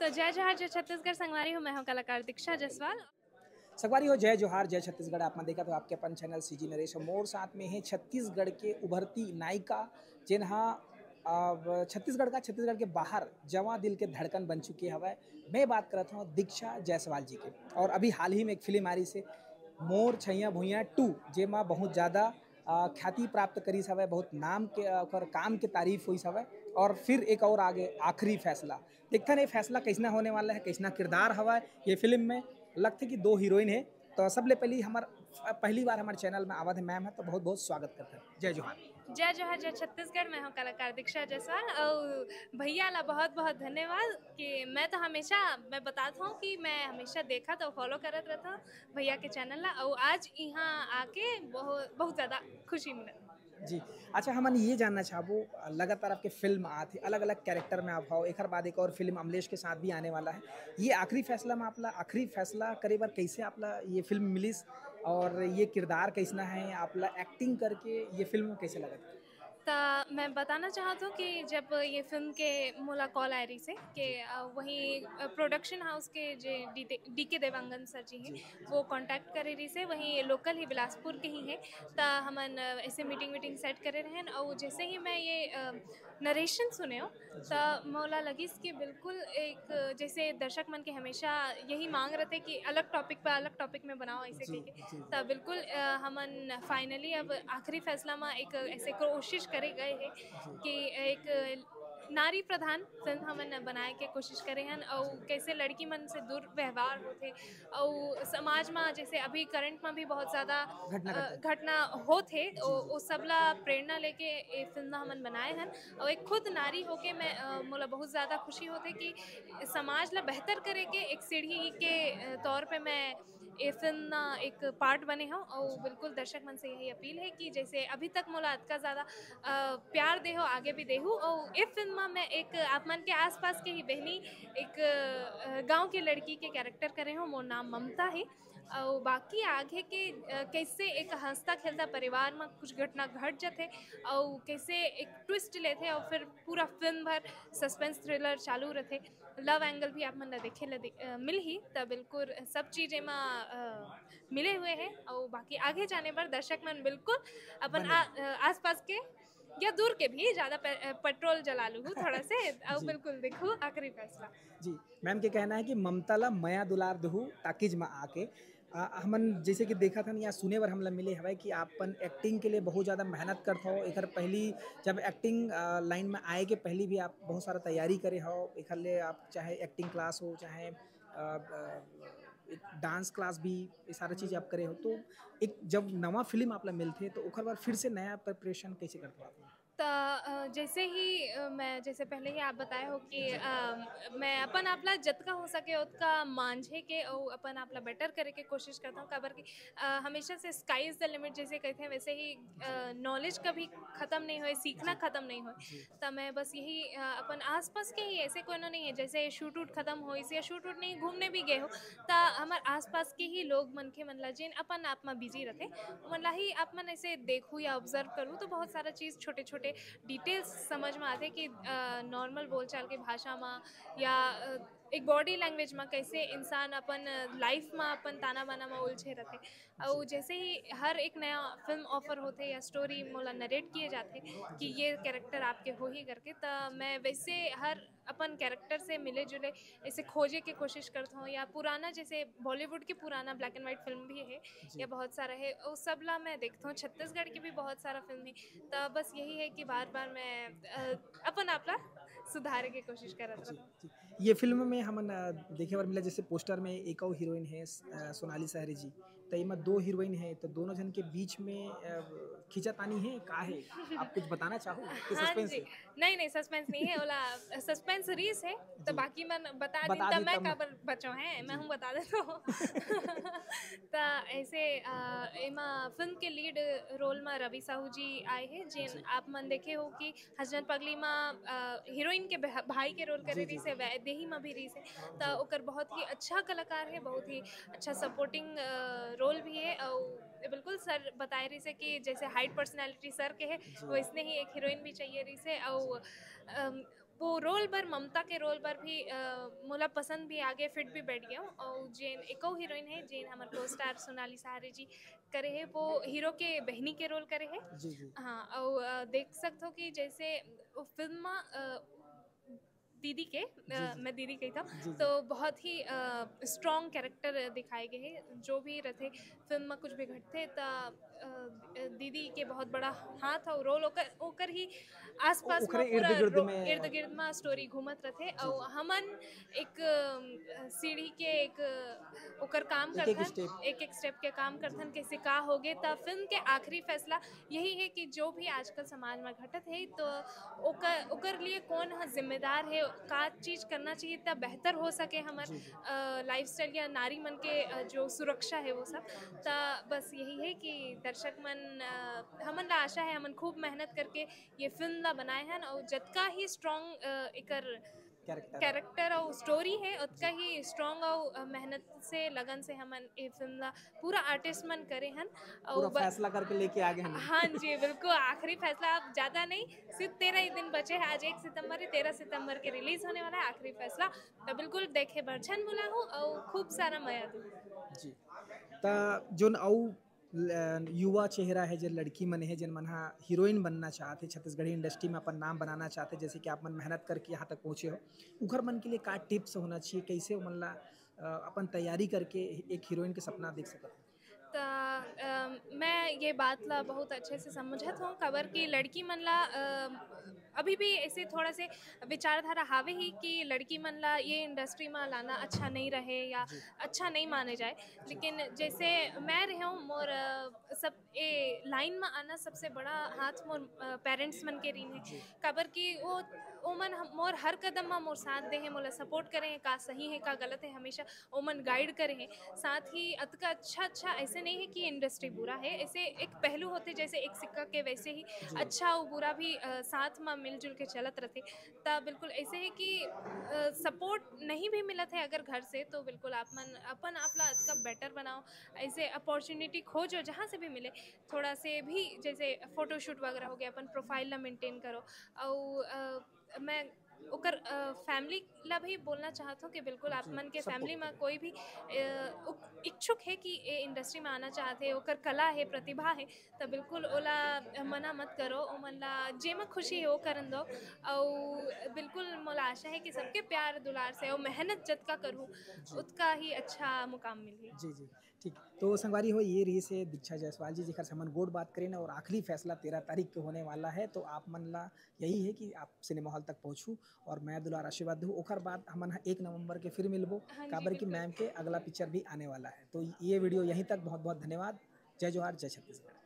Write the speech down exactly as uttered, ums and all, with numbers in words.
तो जय जोहार, जय छत्तीसगढ़ संगवारी हो, मैं हूँ कलाकार दीक्षा जायसवाल। संगवारी हो, जय जोहार, जय छत्तीसगढ़। आप मन देखत हो आपके अपन चैनल सीजी नरेश। मोर साथ में है छत्तीसगढ़ के उभरती नायिका, जेन हा अब छत्तीसगढ़ का, छत्तीसगढ़ के बाहर जवां दिल के धड़कन बन चुके हवय। मैं बात करत हूँ दीक्षा जायसवाल जी के। और अभी हाल ही में एक फिल्म आ रही से मोर छैया भुइयां टू, जेमा बहुत ज़्यादा अ, ख्याति प्राप्त करिस हवय, बहुत नाम के, अ, ओकर काम के तारीफ होइस हवय। और फिर एक और आगे आखिरी फैसला, देखथन ये फैसला कैसना होने वाला है, कैसना किरदार हवय ये फिल्म में। लगथे कि दो हीरोइन है। तो सबले पहली हमर, पहली बार हमर चैनल में आवत है मैम है, तो बहुत बहुत स्वागत करथन। जय जोहार। जय जोहार, जय छत्तीसगढ़। मैं हूँ कलाकार दीक्षा जायसवाल और भैया ला बहुत बहुत धन्यवाद कि मैं तो हमेशा, मैं बताता हूँ कि मैं हमेशा देखत और फॉलो करत रहता हूँ भैया के चैनल ला, और आज यहाँ आके बहुत बहुत ज़्यादा खुशी मिला। जी, अच्छा, हमन ये जानना चाहबो, लगातार आपके फिल्म आत हे, अलग-अलग कैरेक्टर में आप हव, एकर बाद एक और फिल्म अमलेश के साथ भी आने वाला है। ये आखिरी फैसला में आपला, आखिरी फैसला करे बर कैसे आपला ये फिल्म मिलिस और ये किरदार कैसना है, आपला एक्टिंग करके ये फिल्म कैसे लगत? त मैं बताना चाहत हूँ कि जब ये फिल्म के मोला कॉल आए रहिस हे कि, अ, वही, अ, प्रोडक्शन हाउस के जे डी, डी के देवांगन सर जी हैं, वो कॉन्टैक्ट करे रहिस हे, वही लोकल ही बिलासपुर के ही हैं। त हमन, अ, ऐसे मीटिंग वीटिंग सेट करे रहेन, और जैसे ही मैं ये, अ, नरेशन सुने हो, त मोला लगिस कि बिल्कुल एक, जैसे दर्शक मन के हमेशा यही मांग रहथे कि अलग टॉपिक पर अलग टॉपिक में बनाओ, ऐसे कहिके। त बिल्कुल, अ, हमन फाइनली अब आखिरी फैसला में एक ऐसे कोशिश करे गए हे कि एक नारी प्रधान फिल्म हमन बनाए के कोशिश करे हन, और कैसे लड़की मन से दुर्व्यवहार होथे, और समाज में जैसे अभी करंट में भी बहुत ज़्यादा घटना अ, घटना। घटना होथे, ओ, ओ सबला प्रेरणा लेके ये फिल्म हमन बनाए हन। और एक खुद नारी होके मैं, अ, मोला बहुत ज़्यादा खुशी होथे कि समाज ला बेहतर करे के एक सीढ़ी के, अ, तौर पे मैं ये फिल्म ना एक पार्ट बने हूँ। और बिल्कुल दर्शक मन से यही अपील है कि जैसे अभी तक मोला अतका ज़्यादा, अ, प्यार दे हो, आगे भी दे हो। और ये फिल्म में मैं एक आप मन के आसपास के ही बहनी, एक, अ, गांव के लड़की के कैरेक्टर करे हूँ। मोर नाम ममता है। और बाकी आगे के, अ, कैसे एक हंसता खेलता परिवार में कुछ घटना घट जाथे और कैसे एक ट्विस्ट लेथे और फिर पूरा फिल्म भर सस्पेंस थ्रिलर चालू रहथे। लव एंगल भी आप मन ला देखे ला दे-, अ, मिलही, त बिल्कुल सब चीज एमा, अ, मिले हुए है। और बाकी आगे जाने पर दर्शक मन बिल्कुल अपन बने। आ-, अ, आसपास के या दूर के भी ज्यादा पे-, अ, पेट्रोल जला लूहू थोड़ा से। और जी। बिल्कुल देखू आखिरी फैसला। जी, मैम के कहना है कि ममता ला मया दुलार दुहू ताकिज में आके। आ, हमन जैसे कि देखत हन या सुने बर हमला मिले हवय कि आप अपन एक्टिंग के लिए बहुत ज़्यादा मेहनत करत हो। एकर पहली जब एक्टिंग, आ, लाइन में आए के पहली भी आप बहुत सारा तैयारी करे हो, एकर ले आप चाहे एक्टिंग क्लास हो, चाहे, आ, आ, एक डांस क्लास भी, ये सारा चीज़ आप करे हो। तो एक जब नवा फिल्म आप ला मिलथे तो ओकर बाद फिर से नया प्रिपरेशन कैसे करत हो आप? त, अ, जैसे ही, अ, मैं जैसे पहले ही आप बताए हो कि, अ, मैं अपन आप ला जतका हो सके ओतका मांझे के और अपन आप ला बेटर करे के कोशिश करता हूँ, काबर कि, अ, हमेशा से sky is the limit जैसे कहते हैं, वैसे ही, अ, नॉलेज कभी खत्म नहीं होए, सीखना खत्म नहीं होए। त मैं बस यही, अ, अपन आसपास के ही ऐसे कोनो नहीं है, जैसे शूट वूट खत्म होइस या शूट वूट नहीं घूमने भी गए हो, त हमर आसपास के ही लोग मनखे मन ला जेन अपन आप में बिजी रहते, ओमन ला ही आप मन ऐसे देखू या ऑब्जर्व करू तो बहुत सारा चीज छोटे छोटे डिटेल्स समझ में आते कि, अ, नॉर्मल बोलचाल के भाषा में या, अ, एक बॉडी लैंग्वेज में कैसे इंसान अपन लाइफ में अपन ताना बाना में उलझे रहते। और जैसे ही हर एक नया फिल्म ऑफर होते या स्टोरी मोला नरेट किए जाते कि ये कैरेक्टर आपके हो ही करके, त मैं वैसे हर अपन कैरेक्टर से मिले जुले ऐसे खोजे के कोशिश करता हूँ। या पुराना, जैसे बॉलीवुड के पुराना ब्लैक एंड व्हाइट फिल्म भी है या बहुत सारा है, वो सब ला मैं देखता हूँ। छत्तीसगढ़ के भी बहुत सारा फिल्म है। त बस यही है कि बार बार मैं, अ, अपन आप ला सुधारे के कोशिश करत रहता हूँ। ये फिल्म में हमन, अ, देखे बर मिला, जैसे पोस्टर में एक और हीरोइन है, अ, सोनाली सहरी जी, तो एमा दो हीरोइन है, तो दोनों जन के बीच में, अ, खींचातानी है, का है? आप कुछ बताना चाहो कि हाँ सस्पेंस जी। है? नहीं, नहीं, सस्पेंस नहीं है, ओला सस्पेंस रिहिस है, तो जी। बाकी मन बता बता दिन, त देता मैं मैं। काबर बचो है, मैं जी। हूँ बता देता हूँ। त ऐसे, अ, एमा फिल्म के लीड रोल में रवि साहू जी आए हैं, जिन जी। आप मन देखे हो कि हसनर पगली में, अ, हीरोइन के बह-, भाई के रोल करे जी, जी, रहिस है, जी। वैदेही में भी रहिस है, त जी। ओकर बहुत ही अच्छा कलाकार है, बहुत ही अच्छा सपोर्टिंग, अ, रोल भी है। और बिल्कुल सर बताए रहिस है कि जैसे हाइट पर्सनैलिटी सर के है, जी। वैसने ही एक हीरोइन भी चाहिए रहिस है। और, अम, वो रोल बर, ममता के रोल बर भी अ, मोला पसंद भी आगे, फिट भी बैठ गया। और जेन एकौ हीरोइन है, जेन हमर को स्टार सोनाली सहारे जी करे है, वो हीरो के बहनी के रोल करे है। जी जी। हाँ, और अ, देख सकते हो कि जैसे वो फिल्म अ, दीदी के अ, जी, जी। मैं दीदी कही था, जी, जी। तो बहुत ही स्ट्रॉन्ग कैरेक्टर दिखाए गए हैं। जो भी रहते फिल्म में कुछ भी घटते, त अ, दीदी के बहुत बड़ा हाथ और रोल ओकर ओकर ही आसपास ओकरे में पूरा इर्द गिर्द रो- में। इर्द गिर्द में स्टोरी घूमत रहते। और हमन एक अ, सीढ़ी के एक अ, ओकर काम एक एक करथन, स्टेप। एक एक स्टेप के काम करथन, कैसे का हो गए, त फिल्म के आखिरी फैसला यही है कि जो भी आजकल समाज में घटत है, तो ओकर ओकर लिए कौन ह जिम्मेदार है, का चीज करना चाहिए, त बेहतर हो सके हमर जी, जी। लाइफस्टाइल या नारी मन के अ, जो सुरक्षा है वो सब। त बस यही है कि दर्शक मन अ, हमन ला आशा है, हमन खूब मेहनत करके ये फिल्म ला बनाए हन, और जतका ही स्ट्रॉन्ग एकर कैरेक्टर। कैरेक्टर और स्टोरी है, उतका ही स्ट्रॉन्ग और अ, मेहनत से, लगन से हमन ये फिल्म ला पूरा आर्टिस्ट मन करे हन। पूरा और ब- फैसला करके लेके आ गए हैं। हाँ जी, बिल्कुल, आखिरी फैसला। अब ज्यादा नहीं, सिर्फ तेरह ही दिन बचे हैं। आज एक सितंबर है, तेरह सितंबर के रिलीज होने वाला है आखिरी फैसला। तो बिल्कुल देखे बर झन भुलाहू और खूब सारा मया दू। जी। त जोन अउ ल- युवा चेहरा है, जो लड़की मन है, जिन मन हा हीरोइन बनना चाहते, छत्तीसगढ़ी इंडस्ट्री में अपन नाम बनाना चाहते, जैसे कि आप मन मेहनत करके यहाँ तक पहुँचे हो, उखर मन के लिए का टिप्स होना चाहिए, कैसे मन ला अ, अपन तैयारी करके एक हीरोइन के सपना देख सकत हो? त अ, मैं ये बात ला बहुत अच्छे से समझत हूँ, काबर कि लड़की मन ला अ, अभी भी ऐसे थोड़ा से विचारधारा हावे ही कि लड़की मन ला ये इंडस्ट्री में लाना अच्छा नहीं रहे या अच्छा नहीं माने जाए। लेकिन जैसे मैं रहे हूँ, मोर अ, सब ए लाइन में आना सबसे बड़ा हाथ मोर पेरेंट्स मन के रही है, काबर कि वो ओमन हम- मोर हर कदम में मोर साथ दे हैं, मोला सपोर्ट करे हैं, का सही है का गलत है, हमेशा ओमन गाइड करे हैं। साथ ही अतका अच्छा अच्छा ऐसे नहीं है कि इंडस्ट्री बुरा है, ऐसे एक पहलू होते जैसे एक सिक्का के, वैसे ही अच्छा और बुरा भी अ, साथ में मिलजुल के चलत रहते। त बिल्कुल ऐसे है कि सपोर्ट नहीं भी मिलत है अगर घर से, तो बिल्कुल आप मन अपन आप ला अतका बेटर बनाओ, ऐसे अपॉर्चुनिटी खोजो जहाँ से भी मिले, थोड़ा से भी, जैसे फोटोशूट वगैरह हो गया, अपन प्रोफाइल ला मेंटेन करो। और अ, मैं ओकर फैमिली ला भी बोलना चाहत हूँ कि बिल्कुल आप मन के फैमिली में कोई भी अ, उक- इच्छुक है कि ए इंडस्ट्री में आना चाहते हैं, ओकर कला है, प्रतिभा है, तो बिल्कुल ओला मना मत करो, ओमन ला जेमा खुशी है वो करन दो। और बिल्कुल मोला आशा है कि सबके प्यार दुलार से और मेहनत जतका करूँ, उतका ही अच्छा मुकाम मिलही। जी जी। ठीक, तो संगवारी हो, ये रही से दीक्षा जायसवाल जी, जेकर से हमन गोठ बात करेन, और आखिरी फैसला तेरह तारीख के होने वाला है। तो आप मन ला यही है कि आप सिनेमा हॉल तक पहुँचू और मया दुलार आशीर्वाद दू। ओकर बाद हमन ह एक नवंबर के फिर मिलबो, हाँ जी, काबर कि बिल्कुल। मैम के अगला पिक्चर भी आने वाला है। तो ये वीडियो यहीं तक। बहुत बहुत धन्यवाद। जय जोहार, जय छत्तीसगढ़।